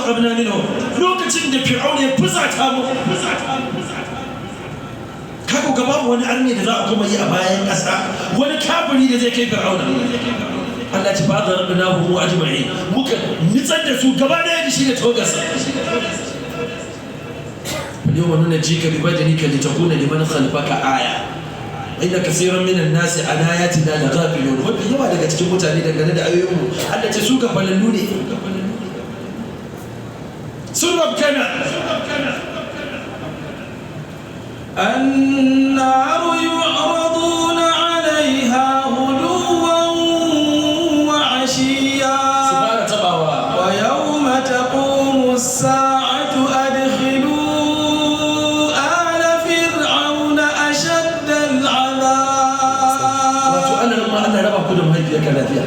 taqamna minhu, lokacin da Fir'auna ya fusata mu. Kaga ga babu wani arni da za a kuma yi a bayan ƙasa, wani kafiri da zai kai Fir'auna. Allah ce fa zarabnahu ajma'in, muka nitsar da su gaba daya da shi da togarsa. اليوم ننجيك ببدنك لتكون لمن خلفك آية إن كثيرا من الناس عن آياتنا لغافلون. Mafi yawa daga cikin mutane dangane da ayoyinmu, Allah ce su gafalallu ne, sun rabkana. النار يعرضون عليها غدوا وعشيا. Su fara tabawa. ويوم تقوم الساعة أدخلوا آل فرعون أشد العذاب. Wato Allah ma Allah raba ku da mahaifiyarka lafiya.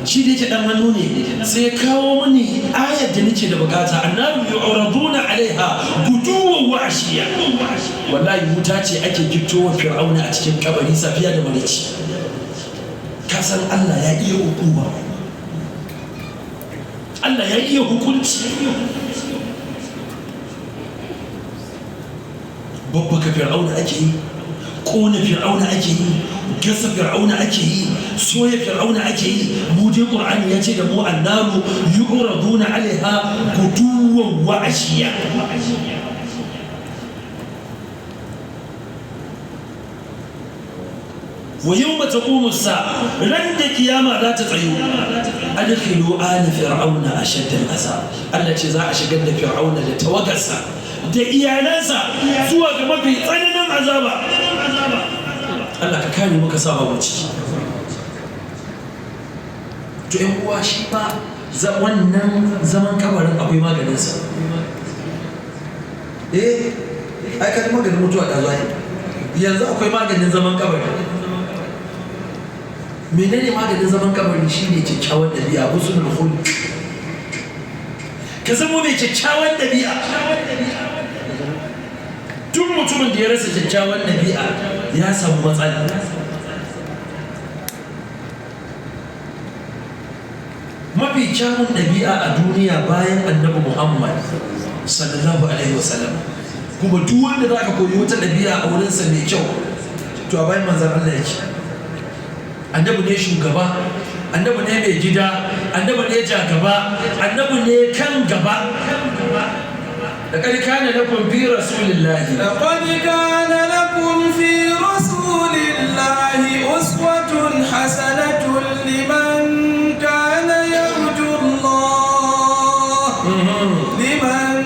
Shi da yake dan hannu ne, sai ya kawo mini ayar da nake da bukata. Annaru yu'raduna alaiha guduwan wa ashiya. Wallahi wuta ce ake gittowa Fir'auna a cikin kabari safiya da maraice. Ka san Allah ya iya hukuma, Allah ya iya hukunci. Babbaka Fir'auna ake yi, kona Fir'auna ake yi, gasa Fir'auna ake yi, soya Fir'auna ake yi. Mu dai Qur'ani ya ce da mu annaru yu'raduna alaiha guduwan wa ashiya. Wa yawma taqumu as-sa'a, ran da kiyama za ta tsayu, adkhilu ala fir'auna ashadda al-azab. Allah ce za a shigar da Fir'auna da tawagarsa da iyalansa zuwa ga mafi tsananin azaba. Allah ka kare muka sa babu ciki. To ƴan uwa, shi ma wannan zaman kabarin akwai maganinsa. Eh, ai ka ji maganin mutuwa da zuwa, yanzu akwai maganin zaman kabari. Menene maganin zaman kabari? Shine kyakkyawan ɗabi'a, husnul khuluq. Ka zama mai kyakkyawan ɗabi'a. Duk mutumin da ya rasa kyakkyawan ɗabi'a ya samu matsala. Mafi kyawun ɗabi'a a duniya bayan Annabi Muhammad sallallahu alaihi wasallam, kuma duk wanda za ka koyi wata ɗabi'a a wurinsa mai kyau, to a bayan manzan Allah yake. Annabi ne shugaba, Annabi ne mai gida, Annabi ne jagaba, Annabi ne kan gaba. لقد كان لكم في رسول الله لقد كان لكم في رسول الله أسوة حسنة لمن كان يرجو الله، لمن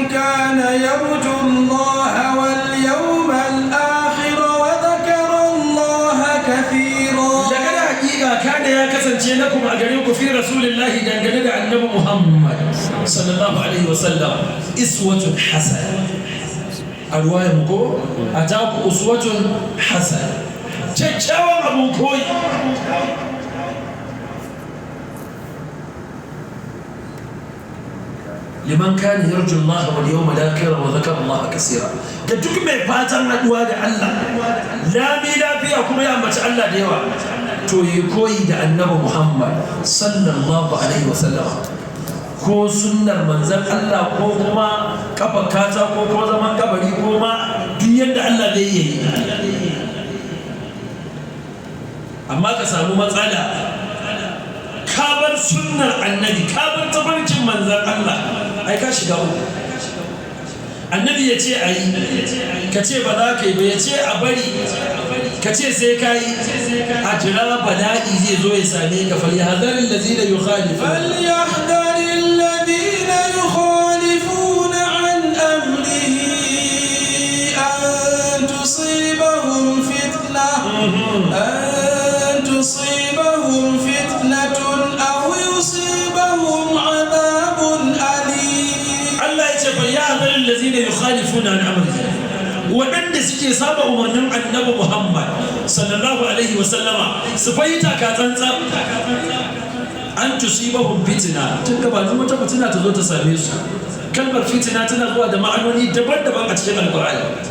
كان يرجو الله واليوم الآخر وذكر الله كثيرا. لقد hakika kana ya kasance lakum a gare ku fi rasulillahi, dangane da Annabi Muhammad sallallahu alaihi wasallam, iswatun hasana. A ruwayar mu ko a taku uswatun hasana, kyakkyawan abun koyi. Liman kana yarju Allah wal yawmal akhir wa dhakara Allah kaseera, ga duk mai fatan haduwa da Allah lami lafiya kuma ya ambaci Allah da yawa, to yi koyi da Annabi Muhammad sallallahu alaihi wasallam, ko sunnar manzon Allah, ko kuma kafa kata, ko kuma zaman kabari, ko ma duk yadda Allah zai yi. Amma ka samu matsala, ka bar sunnar Annabi, ka bar tafarkin manzon Allah, ai ka shiga uku. Annabi ya ce a yi, ka ce ba za ka yi ba. Ya ce a bari, ka ce sai ka yi. A jira bala'i zai zo ya same ka. فليحذر الذين يخالفون فليحذر الذين يخالفون عن أمره أن تصيبهم فتنة، أن تصيبهم فتنة أو يصيبهم عذاب أليم. Allah ya ce فليحذر الذين يخالفون عن أمره, waɗanda suke saba umarnin Annabi Muhammad sallallahu alaihi wasallama, su fahimta ka tsantsan, أن تصيبهم فتنة, tun gabanin wata fitina ta zo ta same su. Kalmar fitina tana zuwa da ma'anoni daban-daban a cikin Alkur'ani.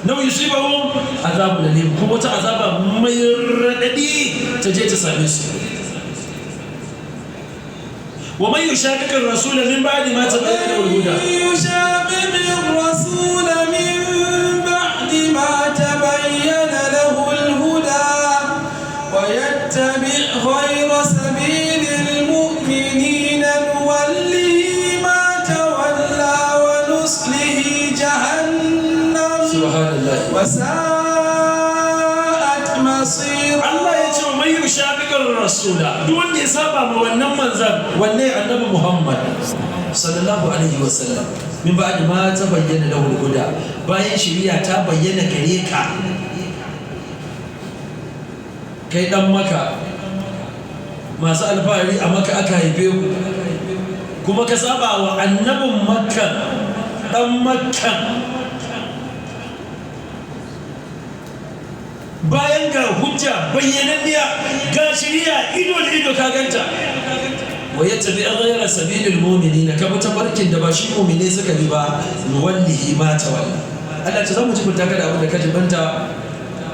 أو يصيبهم عذاب أليم, kuma wata azaba mai raɗaɗi ta je ta same su. Wa man yushaqiqi ar-rasul min ba'di ma tabayyana lahu al-huda. يشاقق الرسول من بعد ما تبين له الهدى ويتبع غير سبيل المؤمنين نوله ما تولى ونصله جهنم Subhanallah. وساءت مصيرا. Allah ya ce wa man yushaqiqi ar-rasula, duk wanda ya saba ma wannan manzan, wanne? Annabi Muhammad sallallahu alaihi wasallam, min ba'di ma tabayyana lahu al-huda, bayan shari'a ta bayyana gare ka, kai dan Maka, masu alfahari a Maka aka haife ku, kuma ka saba wa annabin Makka, dan Makka, bayan ga hujja bayyananniya, ga shari'a ido da ido ka ganta, wa yattabi ghayra sabilil mu'minina, ka bi tafarkin da ba shi mu'mine suka bi ba, nuwallihi ma tawalla, Allah ce za mu jibinta ka da abin da ka jibinta.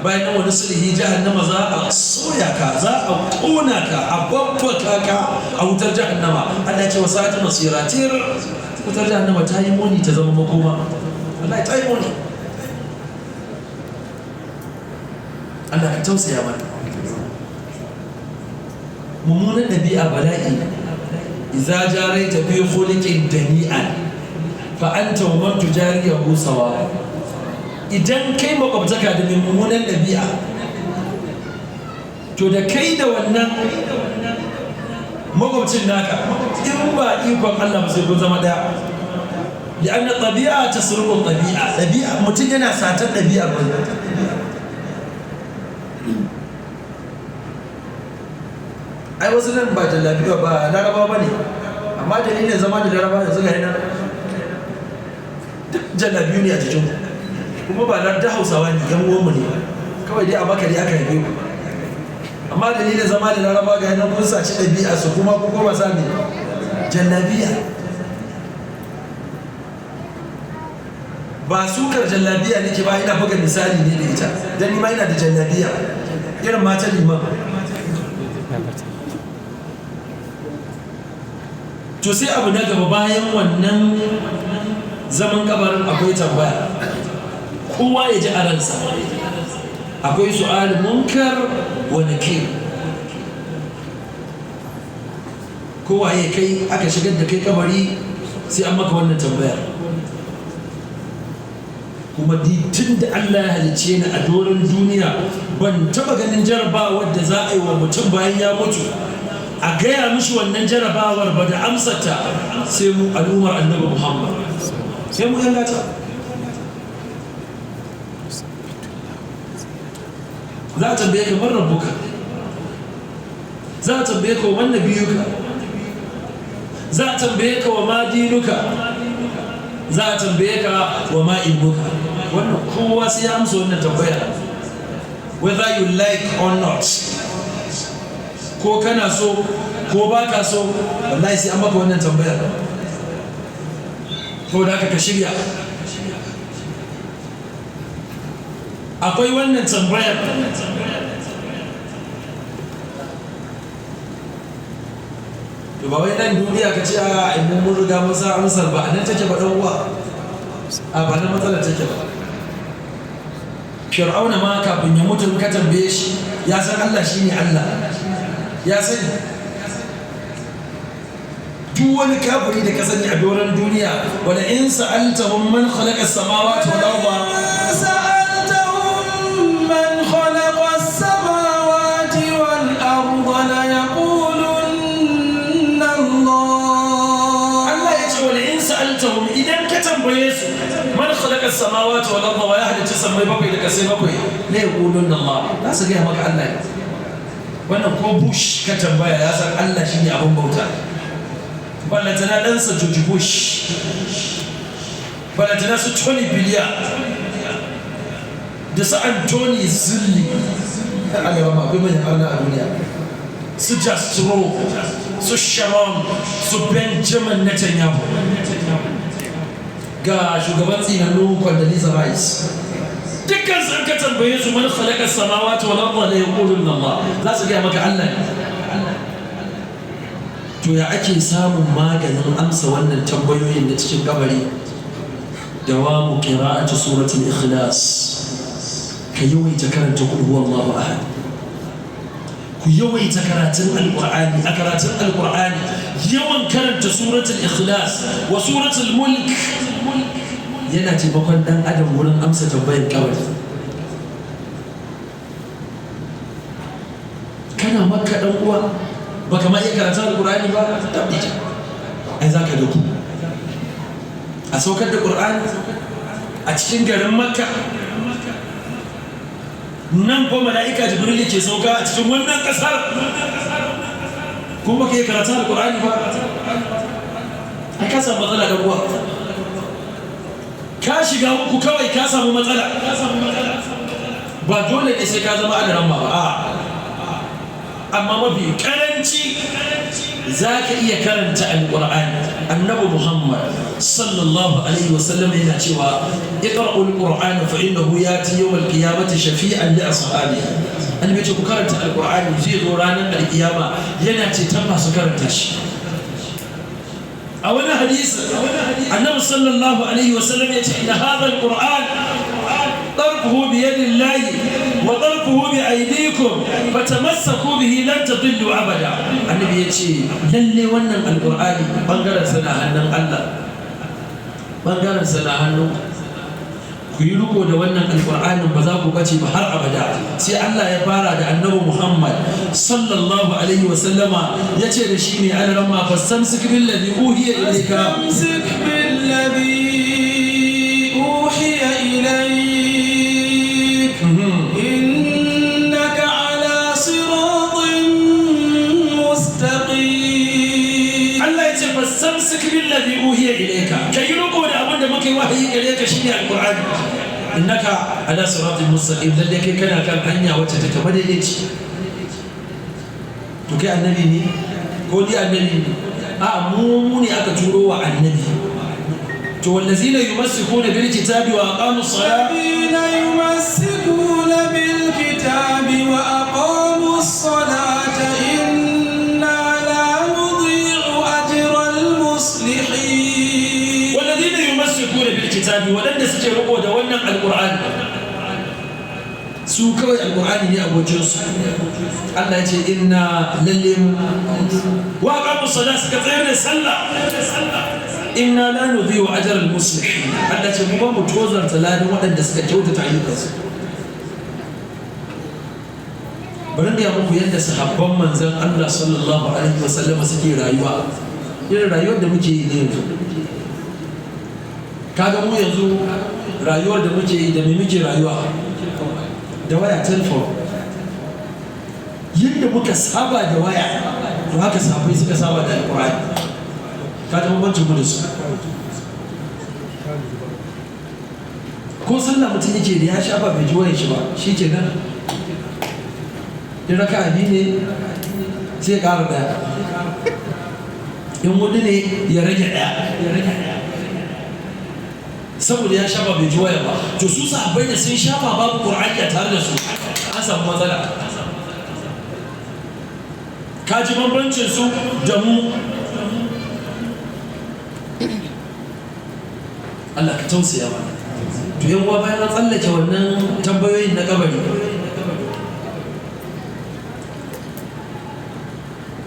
Bayan nan wani sulhi jahannama, za a soya ka, za a kona ka, a babbaka ka a wutar jahannama. Allah ce wa sa'at masira, tir, wutar jahannama ta yi muni ta zama makoma. Allah, ta yi muni. Allah ka tausaya mana. Mummunan ɗabi'a bala'i. Idza jaraita fi khuliqin dani'an fa anta wa man tujariyahu sawa. Idan kai makwabtaka da mai mummunan ɗabi'a, to da kai da wannan makwabcin naka, in ba ikon Allah ba, sai kun zama ɗaya. Li'anna ɗabi'a ta surqu ɗabi'a. Ɗabi'a, mutum yana satar ɗabi'ar wani. Ai wasu nan ba jallabiya ba, Laraba ba ne, amma dalilin zama da Laraba yanzu ga nan duk jallabiyu ne a jikin, kuma ba na da Hausawa ne, yan uwanmu ne, kawai dai a Makari aka haife ku. Amma dalilin zama da Laraba ga nan kun saci ɗabi'a su, kuma ku koma sa ne jallabiya. Ba sukar jallabiya nake ba, ina buga misali ne da ita, dan ni ma ina da jallabiya irin matan liman. To sai abu na gaba, bayan wannan zaman kabarin akwai tambaya. Kowa ya ji a ransa akwai su'al munkar wa nakir. Kowa ya kai aka shigar da kai kabari, sai an maka wannan tambayar. Kuma tun da Allah ya halicce ni a doron duniya, ban taba ganin jarabawar da za a yi wa mutum bayan ya mutu a gaya mishi wannan jarabawar ba da amsarta, sai mu al'ummar Annabi Muhammad, sai mu yan gata. Za a tambaye ka man rabbuka, za a tambaye ka wa man nabiyuka, za a tambaye ka wa ma dinuka, za a tambaye ka wa ma ilmuka. Wannan kowa sai ya amsa wannan tambaya, whether you like or not. Ko kana so ko ba ka so, wallahi sai an maka wannan tambayar. Ko da haka ka shirya, akwai wannan tambayar. To ba wai nan duniya ka ce a in mun riga mun san amsar ba, nan take ba, dan uwa. A ba nan matsalar take ba. Fir'auna ma kafin ya mutu, ka tambaye shi, ya san Allah shine Allah, ya sani. Duk wani kafiri da ka sani a doron duniya, wala in sa'altahum man khalaqa as-samawati wal arda سألتهم من خلق السماوات والأرض ليقولن الله. Allah ya ce wala in sa'altahum, idan ka tambaye su, man khalaqa as-samawati wal arda, wa ya halicci sammai bakwai da kasai bakwai, la yaqulunna Allah, za su gaya maka Allah ne. Wannan ko Bush ka tambaya, ya san Allah shine abin bauta. Ballantana ɗansa George Bush, ballantana su Tony Blair da su Anthony Zilli, Allah ba ma akwai manyan arna a duniya, su Jastro, su Sharon, su Benjamin Netanyahu, ga shugaban tsinannu Condoleezza Rice, dukkan su ka tambaye su man khalaqa samawati wal arda la yaquluna Allah, za su gaya maka Allah ne. To ya ake samun maganin amsa wannan tambayoyin na cikin kabari? Dawamu qira'ati suratul ikhlas. Ka yawaita karanta qul huwallahu ahad. Ku yawaita karatun alqur'ani. A karatun alqur'ani, yawan karanta suratul ikhlas wa suratul mulk yana taimakon dan adam wurin amsa tambayar kabari. Kana Makka, dan uwa, baka ma iya karatun alqur'ani ba, tabbata ai zaka doku a saukar da qur'ani a cikin garin Makka. Nan ko mala'ika Jibril ke sauka a cikin wannan kasar, kuma baka iya karatun alqur'ani ba, ai ka samu matsala, dan uwa. Ka shiga uku kawai, ka samu matsala. Ba dole ne sai ka zama alaramma ba, a'a, amma mafi karanci za ka iya karanta alƙur'ani. Annabi Muhammad sallallahu alaihi wasallam yana cewa: "Iqra'ul qur'ana fa innahu yati yawm al-qiyamati shafi'an li ashabihi." Annabi ce ku karanta alƙur'ani, zai zo ranar alƙiyama yana ceton masu karanta shi. A wani hadisi, annabi sallallahu alaihi wasallam ya ce: "Inna hadha al-qur'an طرفه بيد الله وطرفه بأيديكم فتمسكوا به لن تضلوا أبدا." Annabi ya ce lalle wannan alƙur'ani bangaren sa na hannun Allah, bangaren sa na hannun ku. Yi riko da wannan alƙur'anin, ba za ku bace ba har abada. Sai Allah ya fara da annabi Muhammad sallallahu alaihi wasallama, ya ce da shi ne alaramma: "فاستمسك بالذي أوحي إليك." فاستمسك بالذي أوحي إليك، إنك على صراط مستقيم. Allah ya ce: "فاستمسك بالذي أوحي إليك." Kai riko da abin da muka yi wahayi gare ka, shine alqur'ani. "إنك على صراط مستقيم." Lalle kai kana kan hanya wacce take madaidaici. To kai annabi ne ko ni annabi ne? A mu ne aka turo wa annabi. To والذين يمسكون بالكتاب وأقاموا الصلاة. الذين يمسكون بالكتاب وأقاموا الصلاة إنا لا نضيع أجر المصلحين. والذين يمسكون بالكتاب، waɗanda suke riko da wannan alqur'ani, su kawai alqur'ani ne abokinsu. Allah ya ce إنا lalle mu وأقاموا الصلاة، suka tsayar da sallah، إنا لا نضيع أجر المصلحين. Allah ce mu ba mu tozarta ladan waɗanda suka kyautata ayyukansu. Bari ga muku yadda sahabban manzon Allah sallallahu alaihi wasallam suke rayuwa, irin rayuwar da muke yi ne yanzu. Kaga mu yanzu rayuwar da muke yi, da me muke rayuwa? Da waya, telephone. Yadda muka saba da waya, to haka sahabbai suka saba da alƙur'ani. Ka ji bambancin mu da su. Ko sallah mutum yake da ya shafa bai ji wayan shi ba, shi ke nan. In raka biyu ne, sai ya ƙara ɗaya. In hudu ne, ya rage ɗaya, saboda ya shafa bai ji waya ba. To su sahabbai da sun shafa babu qur'ani a tare da su, an samu matsala. Ka ji bambancin su da mu. Allah ka tausaya mana. To yan uwa, bayan an tsallake wannan tambayoyin na kabari,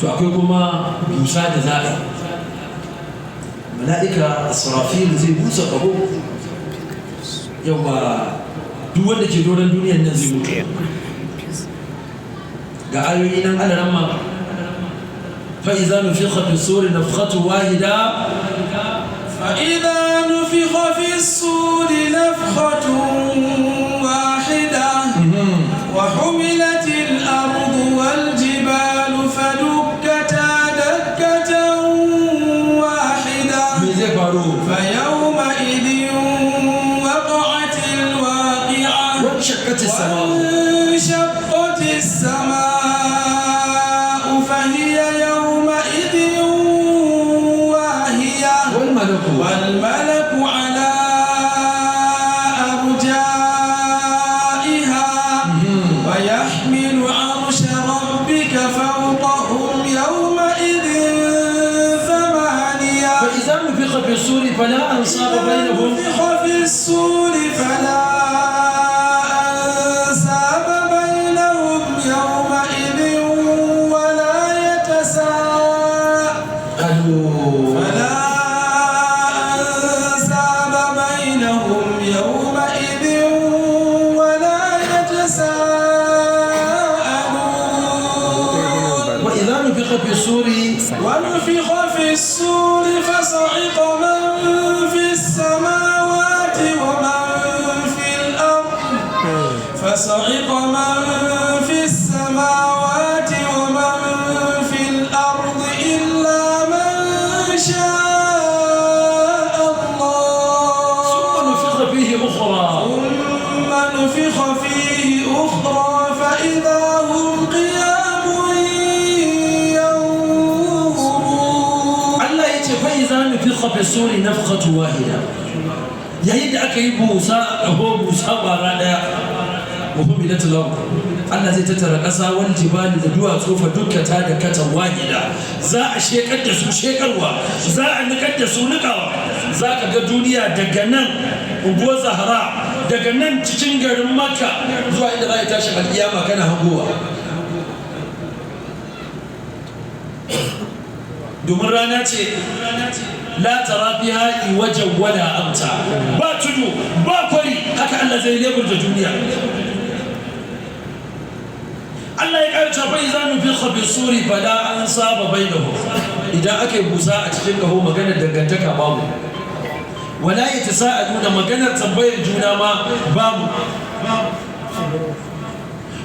to akwai kuma busa da za a yi. Mala'ika Asrafil zai busa kaho. Yawa, duk wanda ke doron duniyar nan zai mutu. Ga ayoyi nan, alaramma: فإذا نفخ في الصور نفخة واحدة. فإذا نفخ في الصور نفخة واحدة وحملت الأرض والجبال فدكتا دكة واحدة. Me zai faru? فيومئذ وقعت الواقعة. وانشقت السماء. وانشقت السماء فهي يومئذ واهية. والملك والملك على أرجائها ويحمل عرش ربك فوقهم يومئذ fala ansaba bainahum. نفخ في الصور فلا أنساب بينهم يومئذ ولا يتساءلون. فلا أنساب بينهم يومئذ ولا يتساءلون. وإذا نفخ في الصور. ونفخ في الصور فصعق من في السماوات ومن في الأرض، فصعق من في السماوات ومن في الأرض إلا من شاء الله. ثم نفخ فيه أخرى. ثم نفخ فيه أخرى فإذا هم قيام ينظرون. Allah ya ce fa iza nufikha fi suri nafkhatu wahida, yayin da aka yi busa a ƙaho, busa ƙwara ɗaya, wa humilat al Allah zai tattara ƙasa, wal jibali, da duwatsu, fa dukkata da katan wahida, za a shekar da su shekarwa, za a nikar da su nikawa. Za ka ga duniya daga nan unguwar Zahara, daga nan cikin garin Makka zuwa inda za a tashi alƙiyama kana hangowa, domin rana ce la tara fiha iwajan wala amta, ba tudu ba kwari, haka Allah zai lebur da duniya. Allah ya ƙara cewa fa nufikha fi suri fala ansaba bainahum, idan aka yi busa a cikin kaho, maganar dangantaka babu, wala yatasaaluna, maganar tambayar juna ma babu.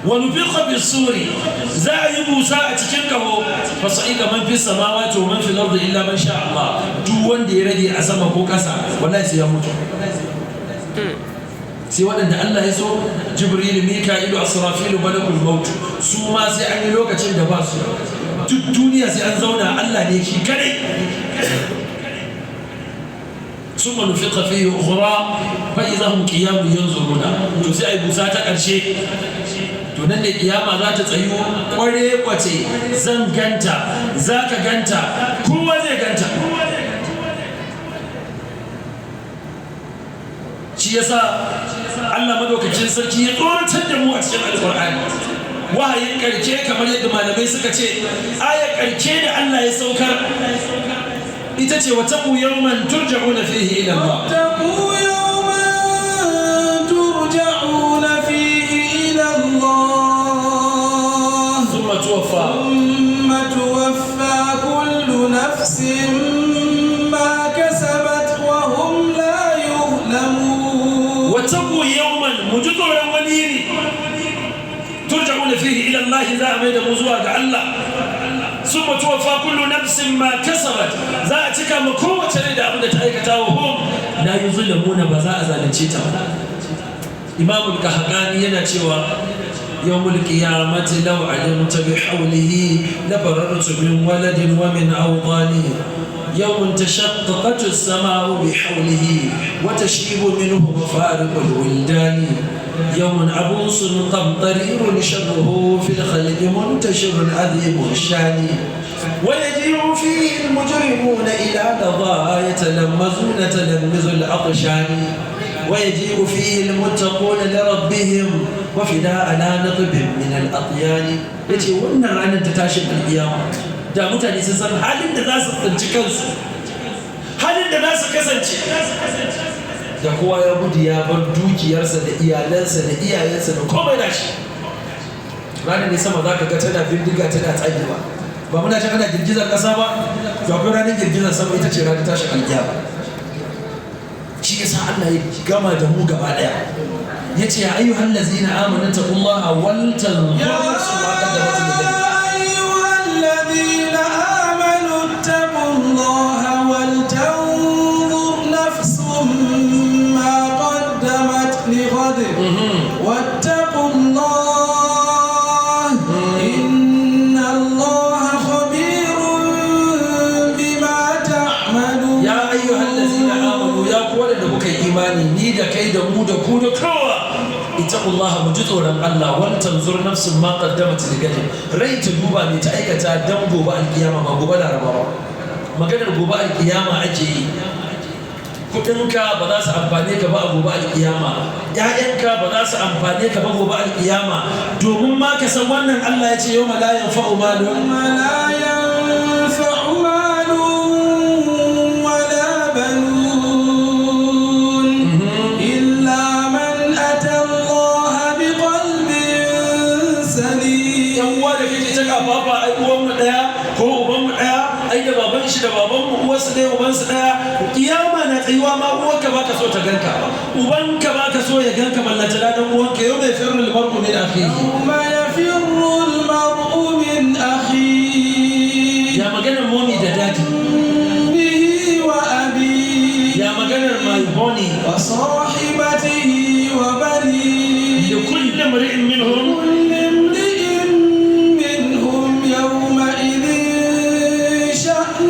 Wa nufikha fi suri, za a yi busa a cikin kaho, fa sa'ika man fi samawati wa man fi al-ardi illa man sha Allah, duk wanda ya rage a sama ko ƙasa wallahi sai ya mutu, sai waɗanda Allah ya so, Jibrilu, Mika'ilu, Asrafilu, Malakul Maut, su ma sai an yi lokacin da ba su. Duk duniya sai an zauna, Allah ne shi kadai. ثم نفخ فيه أخرى فإذا هم قيام ينظرون. To sai ai busa ta ƙarshe, to nan ne kiyama za ta tsayu kware kwace. Zan ganta, za ka ganta, kowa zai ganta. Shi yasa Allah madaukakin sarki ya tsoratar da mu a cikin Alƙur'ani. Wahayin ƙarshe, kamar yadda malamai suka ce, ayar ƙarshe da Allah ya saukar ita ce wattaqu yawman turja'una fihi ila Allah. واتقوا يوما ترجعون فيه إلى الله. Thumma tuwaffa. ثم توفى كل نفس ما كسبت وهم لا يظلمون. Wattaqu yawman, mu ji tsoron wani yini, turja'una fihi ila Allah, za a mai da mu zuwa ga Allah. Thumma tuwaffa kullu nafsin ma kasabat, za a cika ma kowace rai da abin da ta aikata, wa hum la yuzlamuna, ba za a zalunce ta ba. Imam al-Kahqani yana cewa yawmul qiyamati law alimta bi hawlihi la barartu min waladin wa min awtani, يوم تشققت السماء بحوله وتشيب منه مفارق الولدان، يوم عبوس قمطرير شره في الخلق منتشر عظيم الشان، ويجيء فيه المجرمون إلى لظى يتلمذون تلمذ العطشان، ويجيء فيه المتقون لربهم وفداء لا نطب من الأطيان. Yace wannan ranar ta tashin alƙiyama, da mutane sun san halin da za su tsinci kansu, halin da za su kasance, da kowa ya gudu ya bar dukiyarsa da iyalansa da iyayensa da komai da shi. Ranar ne sama za ka ga tana bindiga tana tsagewa. Ba muna ce ana girgizar ƙasa ba? To akwai ranar girgizar sama, ita ce ranar tashin alƙiyama. Shi yasa Allah ya gama da mu gaba ɗaya, ya ce ya ayyuhal ladzina amanu taqullaha wal tanzur nafsun ma qaddamat lighad. أيها الذين آمنوا اتقوا الله ولتنظر نفس ما قدمت لغد واتقوا الله إن الله خبير بما تعملون. Ya ayyuhal ladzina amanu, ya ku waɗanda kuka yi imani, ni da kai da mu da ku da kowa, ittaqullaha, mu ji tsoron Allah, wal tanzur nafsun ma qaddamat lighad, rai ta duba me ta aikata dan gobe alkiyama, ba gobe Laraba ba, maganar gobe alkiyama ake yi. Kudinka ba za su amfane ka ba a gobe alkiyama, ƴaƴanka ba za su amfane ka ba gobe alkiyama. Domin ma ka san wannan, Allah ya ce yau la yanfa'u malun يوم لا ينفع مال ولا بنون إلا من أتى الله بقلب سليم. Yan uwa da kake ta kafafa, ai uwan mu daya ko uban mu daya, ai da baban shi da baban mu uwarsu ɗaya uban su daya. Kiyama na tsayuwa ma uwarka baka so ta ganka, ubanka baka so ya ganka, ballanta da dan uwanka. Yau mai firrul mar'u min akhihi. يوم يفر المرء من أخيه Ya maganar mommy da daddy? أمه وأبيه Ya maganar my honey? وصاحبته وبنيه Da kulli imri'in minhum كل امرئ منهم يومئذ شأن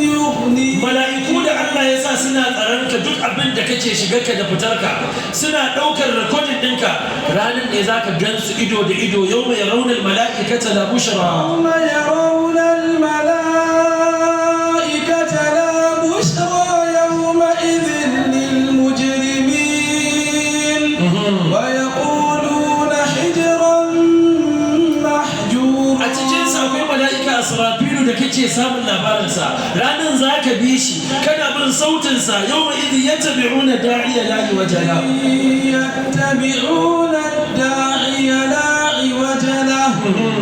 يغنيه. Mala'iku da Allah ya sa suna tsaron ka, duk abin da kake shigarka da fitarka suna ɗaukar rikodin ɗinka, ranar ne za ka gan su ido da ido. Yau mai raunar mala'ikata la bushra. يوم يرون الملائكة لا بشرى يومئذ للمجرمين ويقولون حجرا محجورا. A cikinsa akwai mala'ika Asrafilu da kake samun labarinsa. Ranar za ka bi shi, kana bin sautinsa. Yau mai idin yattabi'una da'iya la iwaja lahu. يتبعون الداعي لا عوج له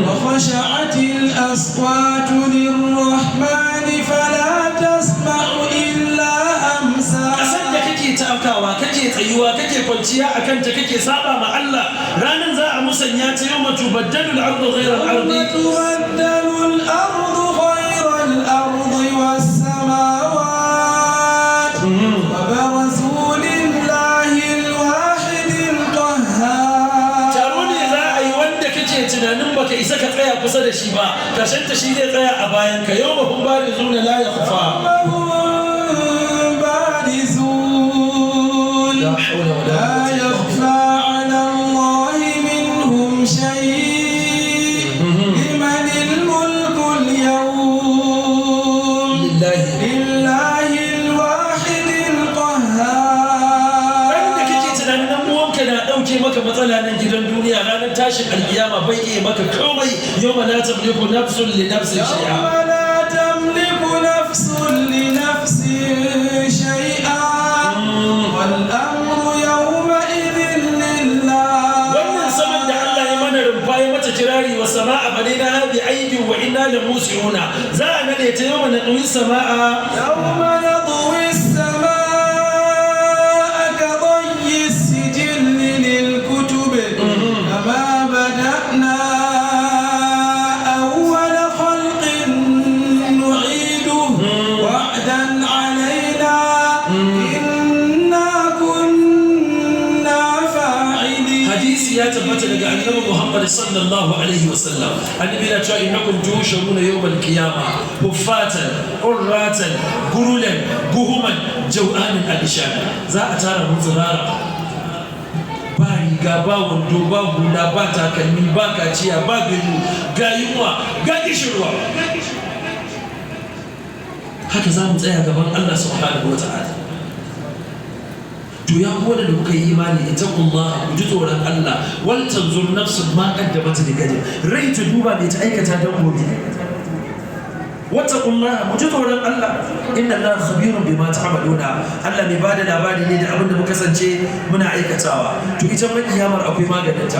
وخشعت الأصوات للرحمن فلا تسمع إلا همسا. Ƙasar da kake takawa, kake tsayuwa, kake kwanciya a kanta, kake saba ma Allah, ranar za a musanya ta. Yau tubaddalu al-ardu ghayra يوم al-ardi. تبدل الأرض غير الأرض والسماوات وبرزوا لله الواحد القهار. Taro ne za a yi wanda kake tunanin baka isa ka tsaya kusa da shi ba, karshen ta shi zai tsaya a bayan ka. Yau hum barizuna la yakhfa. هم بارزون لا حول ولا لا قوة إلا بالله. يخفى على الله منهم شيء. لمن الملك اليوم؟ لله. لله الواحد القهار. Ranar da kake tunanin dan uwanka na dauke maka matsala nan gidan duniya, ranar tashin alkiyama bai iya maka komai. Yawma la tamliku nafsun li nafsin shay'a. يوم لا تملك نفس لنفس شيئا والأمر يومئذ لله. Wannan saman da Allah ya mana rumfa, ya mata kirari wa sama'a banaynaha bi aidin wa inna la musiuna, za a nade ta. Yawma nadwi sama'a. يوم نطوي السماء كطي السجل للكتب كما بدأنا أول خلق نعيده وعدا علينا إنا كنا فاعلين. Hadisi ya tabbata daga Annabi Muhammad sallallahu alaihi wasallam. Annabi yana cewa innakum tusharuna yawmal qiyama huffatan urratan gurulan guhuman jaw'anan alishan. Za a tara mun tsirara, ba riga, ba wando, ba hula, ba takalmi, ba kaciya, ba gani, ga yunwa, ga kishirwa. Haka za mu tsaya gaban Allah subhanahu wa ta'ala. To ya ku da kuka yi imani, ittaqullaha, ku ji tsoron Allah. Wal tanzur nafsun ma qaddamat ligadin, rai ta duba me ta aikata dan gobe. Wattaqullaha, mu ji tsoron Allah. Inna Allaha khabirun bima ta'maluna, Allah mai bada labari ne da abin da muka kasance muna aikatawa. To ita ma kiyamar akwai maganin ta.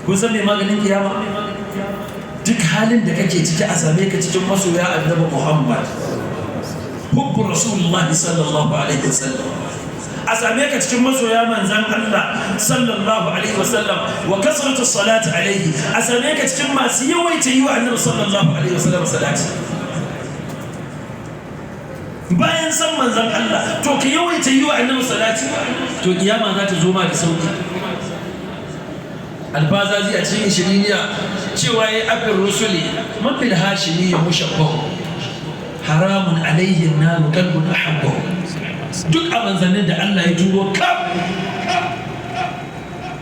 Kun san me maganin kiyama? Duk halin da kake ciki, a same ka cikin masoya Annabi Muhammad, hubbu Rasulullahi sallallahu alaihi wasallam. A same ka cikin masoya manzan Allah sallallahu alaihi wasallam wa kasratu salati alaihi. A same ka cikin masu yawaita yi wa Annabi sallallahu alaihi wasallam salati. Bayan san manzan Allah, to ka yawaita yi wa Annabi salati, to kiyama za ta zo ma da sauki. Alfazazi a cikin ishiriniya cewa ya abin rusuli man bil hashimi ya mushabbahu haramun alaihi naru qalbun ahabbahu. Duk a manzannin da Allah ya turo kaf,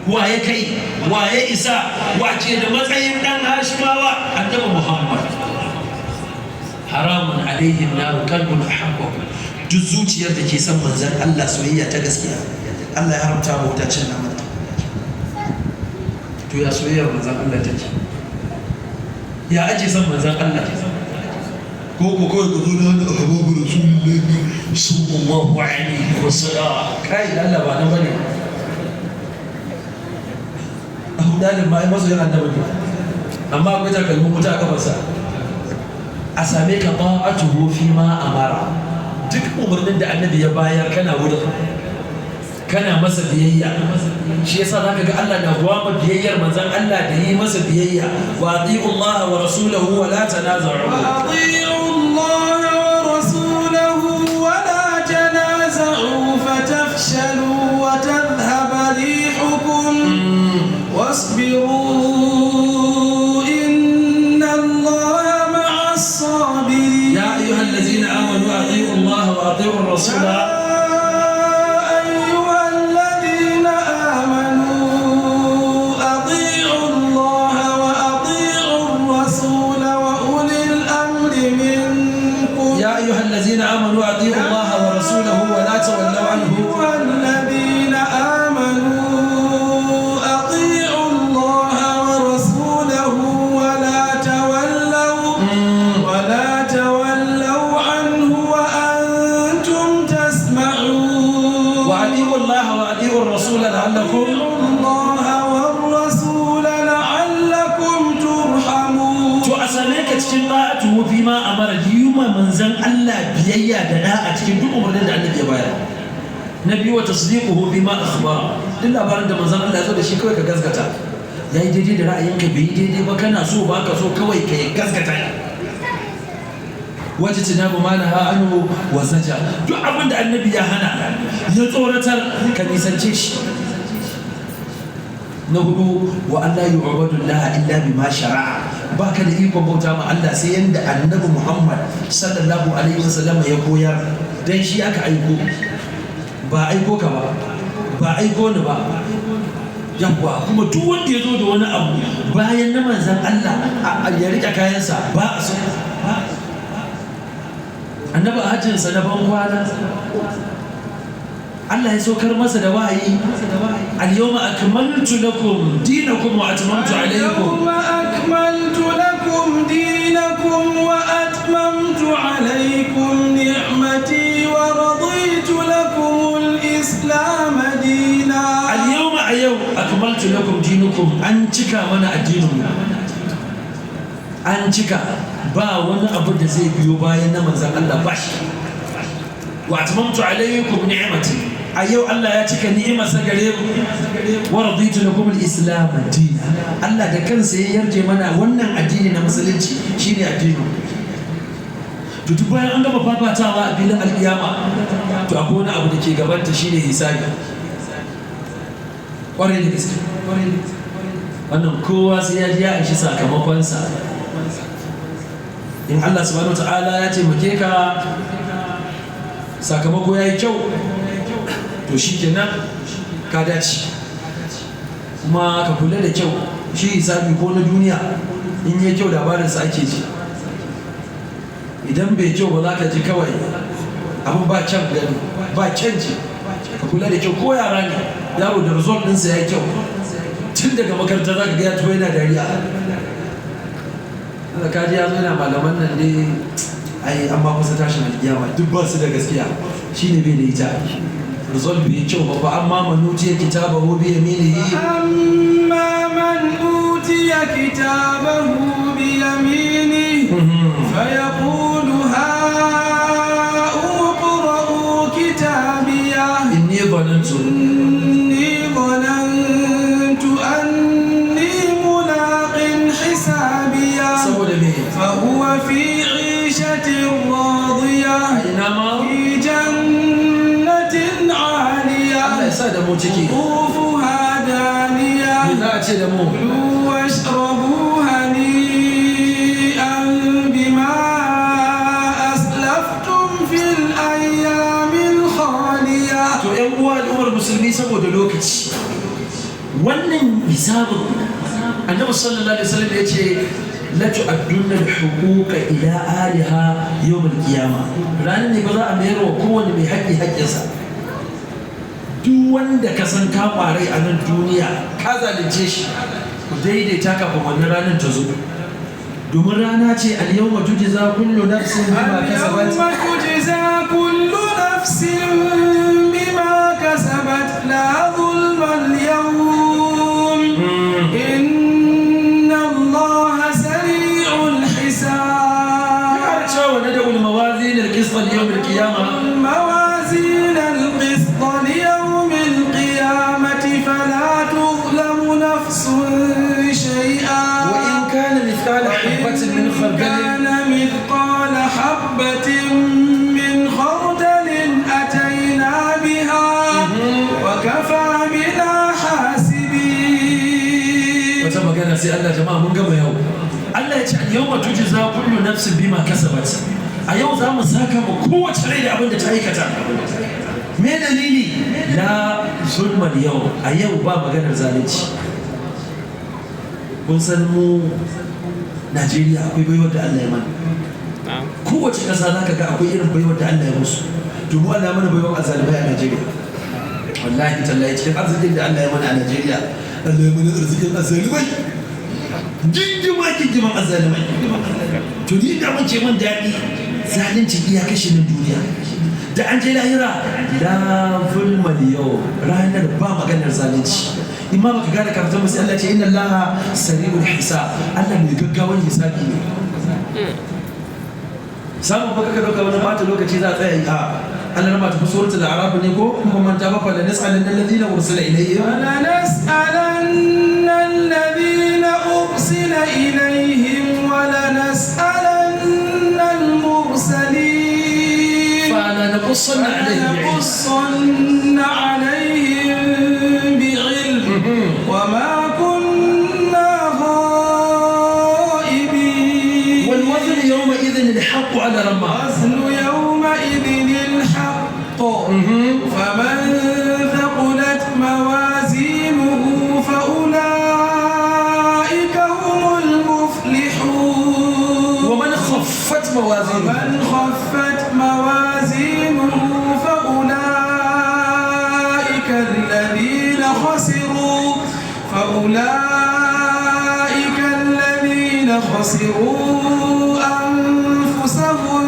waye kai, waye isa, wace da matsayin dan Hashimawa Annabi Muhammad? Haramun alaihi naru qalbun ahabbahu. Duk zuciyar da ke son manzan Allah soyayya ta gaskiya, Allah ya haramta wa wuta cin naman. To ya soyayyar manzan Allah take? Ya ake son manzan Allah? Ko kawai ka zo na hana ahbabu Rasulullahi sallallahu alaihi wasallam? Kai da Allah, ba nan bane. Abu Dalib ma ai masoyin Annabi ne, amma akwai takalmin wuta a kafarsa. A same ka ta'atuhu fi ma amara, duk umarnin da Annabi ya bayar kana wurin, kana masa biyayya. Shi yasa zaka ga Allah na gwama biyayyar manzon Allah da yi masa biyayya: wa ati'u Allah wa rasulahu wa la tanaza'u. وأطيعوا الله ورسوله ولا تنازعوا فتفشلوا وتذهب ريحكم واصبروا إن الله مع الصابرين. يا أيها الذين آمنوا أطيعوا الله وأطيعوا الرسول. يا أيها الذين آمنوا أطيعوا الله وأطيعوا الرسول وأولي الأمر منكم. يا أيها الذين آمنوا أطيعوا الله ورسوله ولا تولوا عنه. أيها الذين آمنوا أطيعوا الله ورسوله ولا تولوا عنه وأنتم تسمعون. وأطيعوا الله وأطيعوا الرسول لعلكم أطيعوا الله والرسول لعلكم ترحمون. To a same ka cikin ta'atuhu fi ma amara, yi ma manzon Allah biyayya da da'a cikin duk umarnin da Annabi ya bayar. Na biyu, wa tasdiquhu fi ma akhbara, duk labarin da manzon Allah ya zo da shi kawai ka gaskata. Yayi daidai da ra'ayinka, bai yi daidai ba, kana so ba ka so, kawai ka yi gaskata. Wajtinabu ma naha anhu wa zajar, duk abin da Annabi ya hana, ya tsoratar, ka nisance shi. Na hudu, wa Allah yu'badu Allah illa bima shara'a, baka da ikon bauta ma Allah sai yanda Annabi Muhammad sallallahu alaihi wasallam ya koyar, dan shi aka aiko, ba aiko ka ba, ba aiko ni ba. Yawwa, kuma duk wanda ya zo da wani abu bayan na manzan Allah ya rike kayansa, ba a so. Annabi a hajjinsa na ban kwana, Allah ya saukar masa da wahayi: al-yawma akmaltu lakum dinakum wa atmamtu alaykum. اليوم أكملت لكم دينكم وأتممت عليكم نعمتي ورضيت لكم الإسلام دينا. Al-yawma, a yau, akmaltu lakum dinakum, an cika mana addinin mu, an cika, ba wani abu da zai biyo bayan na manzan Allah, ba shi. Wa atmamtu alaykum ni'mati, a yau Allah ya cika ni'imarsa gare mu. Wa raditu lakum al-islam dinan, Allah da kansa ya yarje mana wannan addini na musulunci shine addini. To duk bayan an gama fafatawa a filin alkiyama, to akwai wani abu da ke gabanta, shine hisabi. Kwarai da gaske, wannan kowa sai ya ji ya anshi sakamakonsa. In Allah subhanahu ta'ala ya taimake ka, sakamako ya yi kyau, to shi kenan ka dace. Kuma ka kula da kyau, shi hisabi ko na duniya, in yi kyau labarinsa ake ji, idan bai kyau ba za ka ji kawai abin ba kyan gani ba kyan ji. Ka kula da kyau, ko yara ne, yaro da result ɗinsa ya yi kyau, tun daga makaranta za ka ga ya tuwo yana dariya. Allah kaji ya zo yana malaman nan dai, ai an ba kusa tashin alkiyama, duk ba su da gaskiya. Shine bai da ita, result bai kyau ba. Fa amma man utiya kitabahu bi yaminihi. أما من أوتي كتابه بيمينه فيقول هاؤم اقرءوا كتابيه. Inni dhanantu. إني ظننت أني ملاق حسابيه. Saboda me? فهو في عيشة راضية. Ina ma? في جنة عالية. Allah ya sa da mu ciki. قطوفها دانية. Me za a ce da mu? كلوا واشربوا هنيئا بما أسلفتم في الأيام الخالية. To yan uwa al'ummar musulmi, saboda lokaci, wannan hisabin, Annabi sallallahu alaihi wasallam ya ce La tu'addunna al-huquqa ila ahliha yawm al-qiyama. Ranar ne ba za a mayar wa kowane mai haƙƙi haƙƙinsa. Duk wanda ka san ka ƙwarai a nan duniya, ka zalunce shi, ku daidaita kafin wannan ranar ta zo, domin rana ce al-yawma tujza kullu nafsin bima kasabat. اليوم تجزى كل نفس بما كسبت لا ظلم اليوم إن الله سريع الحساب. Cewa wa nada'u al-mawazin al-qist li yawm al-qiyamah. الموازين القسط ليوم القيامة فلا تظلم نفس شيئا. وإن كان مثقال حبة من خردل كان مثقال حبة من خردل أتينا بها وكفى بنا حاسبين. Wata magana sai Allah. Jama'a, mun gama yau. Allah ya ce al-yawma tujza kullu nafsin bima kasabat. A yau za mu saka mu kowace rai da abin da ta aikata. Me dalili? La zulma yau, a yau ba maganar zalunci. Kun san mu Najeriya akwai baiwar da Allah ya mana. Kowace ƙasa za ka ga akwai irin baiwar da Allah ya musu. Domin Allah ya mana baiwar azalimai a Najeriya. Wallahi tallahi, cikin arzikin da Allah ya mana a Najeriya, Allah ya mana arzikin azalimai, gingima gingiman azalimai. To ni da muke mun daɗi, zalunci iya kashe nan duniya. Da an je lahira, la zulma yau, ranar ba maganar zalunci. In ma baka gane kafin musu, Allah ce inna Allaha sari'ul hisab. Allah mai gaggawan hisabi ne. Samun baka ka dauka wani bata lokaci za a tsaya a Allah na tafi suratul a'raf ne ko kuma manta ba. Fa lanas'alanna alladhina ursila ilayhim. فلنسألن الذين أرسل إليهم ولنسألن المرسلين. فلنقصن عليهم بعلم. فلنقصن عليهم بعلم وما كنا غائبين. والوزن يومئذ الحق على رمى. الوزن يومئذ الحق، فمن ثقلت موازينه فأولئك هم المفلحون. ومن خفت موازينه ومن خفت موازينه فأولئك الذين خسروا أنفسهم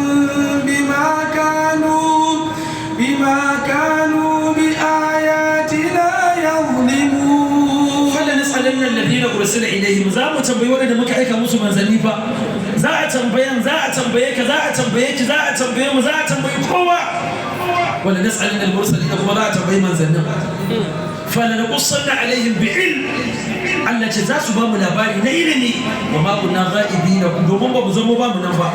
بما كانوا بآياتنا يظلمون. فلنسألن الذين أرسل إليهم. Za mu tambayi waɗanda muka aika musu manzanni fa. Za a tambayan, za a tambaye ka, za a tambaye ki, za a tambaye mu, za a tambayi kowa. ولنسألن المرسلين, kuma za a tambayi manzannin. فلنقصن عليهم بعلم. Allah ce za su ba mu labari na ilimi. وما كنا غائبين, domin ba mu zama ba mu nan ba.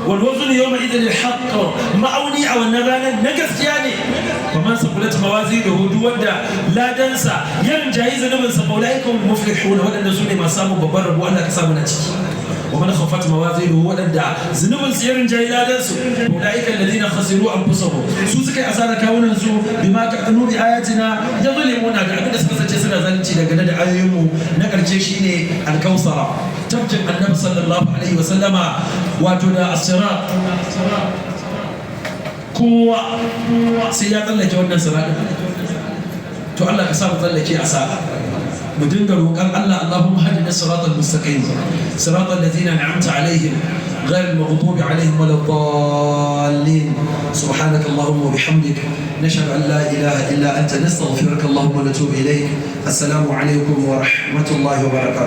والوزن يومئذ الحق, ma'auni a wannan ranar na gaskiya ne. فمن ثقلت موازينه, duk wanda ladansa ya rinjayi zunubinsa, فأولئك هم المفلحون, waɗanda su ne masu samun babban rabo. Allah ka samu na ciki. ومن خفت موازينه, waɗanda zunubinsu ya rinjayi ladansu, أولئك الذين خسروا أنفسهم, su suka yi asara kawunan su, بما كانوا بآياتنا يظلمون, da abin da suka kasance suna zalunci dangane da ayoyinmu. Na ƙarshe shine alkausara, tafkin annabi sallallahu alaihi wa sallama, wato da as-sirat. Kowa sai ya tsallake wannan siratin. To Allah ka sa mu tsallake a sa'a. Mu dinga roƙon Allah, اللهم اهدنا الصراط المستقيم، صراط الذين أنعمت عليهم، غير المغضوب عليهم ولا الضالين. سبحانك اللهم وبحمدك، نشهد أن لا إله إلا أنت، نستغفرك اللهم ونتوب إليك. السلام عليكم ورحمة الله وبركاته.